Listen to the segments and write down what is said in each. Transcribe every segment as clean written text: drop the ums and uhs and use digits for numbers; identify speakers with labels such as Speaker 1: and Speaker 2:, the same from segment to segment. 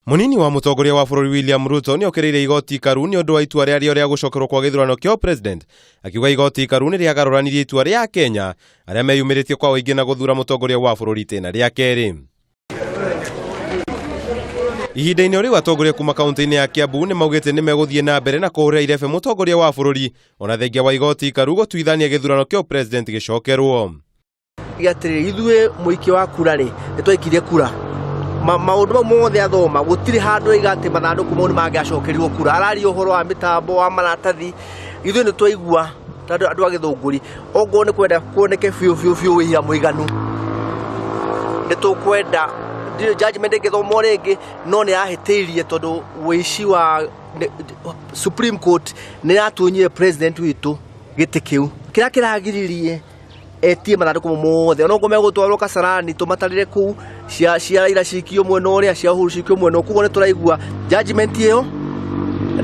Speaker 1: Mũnini wa mũtongoria wa bũrũri William Ruto nĩ okĩrĩire igoti ikaru nĩ ũndũ wa itua rĩarĩo rĩa gũcokerwo kwa gĩthurano kĩa president, akiuga igoti ikaru nĩ rĩagarũranirie itua rĩa Kenya arĩa meyumĩrĩtie kwa ũingĩ na gũthura mũtongoria wa bũrũri itĩna rĩa kerĩ. Ihinda-inĩ o rĩu, atongoria kuma kaunti-inĩ ya Kiambu nĩ maugĩte nĩ megũthiĩ na mbere na kũhũrĩra irebe mũtongoria wa bũrũri ona thengia wa igoti ikaru gũtuithania gĩthurano kĩa president gĩcokerwo.
Speaker 2: Atĩrĩrĩ, ithuĩ mũikia wa kura rĩ, nĩ twaikirie kura. Maũndũ mau mothe athoma, gũtirĩ handũ oiga atĩ mathandũkũ mau nĩ mangĩacokerirwo kura. Araria ũhoro wa mĩtambo, wa maratathi. Ithuĩ nĩ twaigua ta andũ a Gĩthũngũri, okorwo nĩ kwenda kuoneke biũ biũ biũ wĩira mũiganu, nĩ tũkwenda, ndiũĩ judgment ĩngĩthomwo rĩngĩ, no nĩ yahĩtĩirie tondũ wĩici wa Supreme Court nĩ yatunyire president witũ gĩtĩ kĩu. Kĩrĩa kĩragiririe etie mathandũkũ mothe, ona okorwo megũtwarwo Kasarani tũmatarĩre kũu, cia Raila cikio mwena ũrĩa, cia Uhuru cikio mwena ũyũ. Koguo nĩ tũraigua judgment ĩyo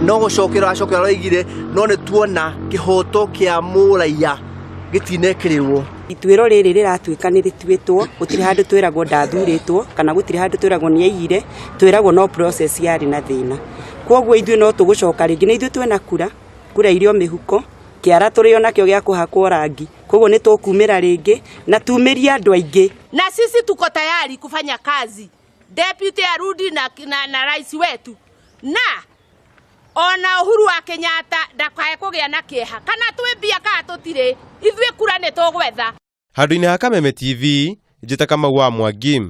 Speaker 2: no gũcokera acokera aroigire, no nĩ tuona kĩhoto kĩa mũraiya gĩtinekĩrĩrwo.
Speaker 3: Ituĩro rĩrĩ rĩratuĩka nĩ rĩtuĩtwo, gũtirĩ handũ twĩragwo ndathurĩtwo kana gũtirĩ handũ twĩragwo nĩ aiyire, twĩragwo no process yarĩ na thĩna. Koguo ithuĩ no tũgũcoka rĩngĩ, na ithuĩ twĩna kura, kura irĩ o mĩhuko, kĩara tũrĩ o nakĩo gĩa kũhakwo rangi. Koguo nĩ tũkumĩra rĩngĩ na tumĩrie andũ aingĩ.
Speaker 4: Na sisi tuko tayari kufanya kazi, deputy arudi na rais wetu, na ona Uhuru wa Kenyatta ndakae kũgĩa na kĩeha kana twĩ mbia kana tũtirĩ, ithuĩ kura nĩ tũgwetha.
Speaker 1: Handũ-inĩ ha Kameme TV, njĩta Kamau wa Mwangi.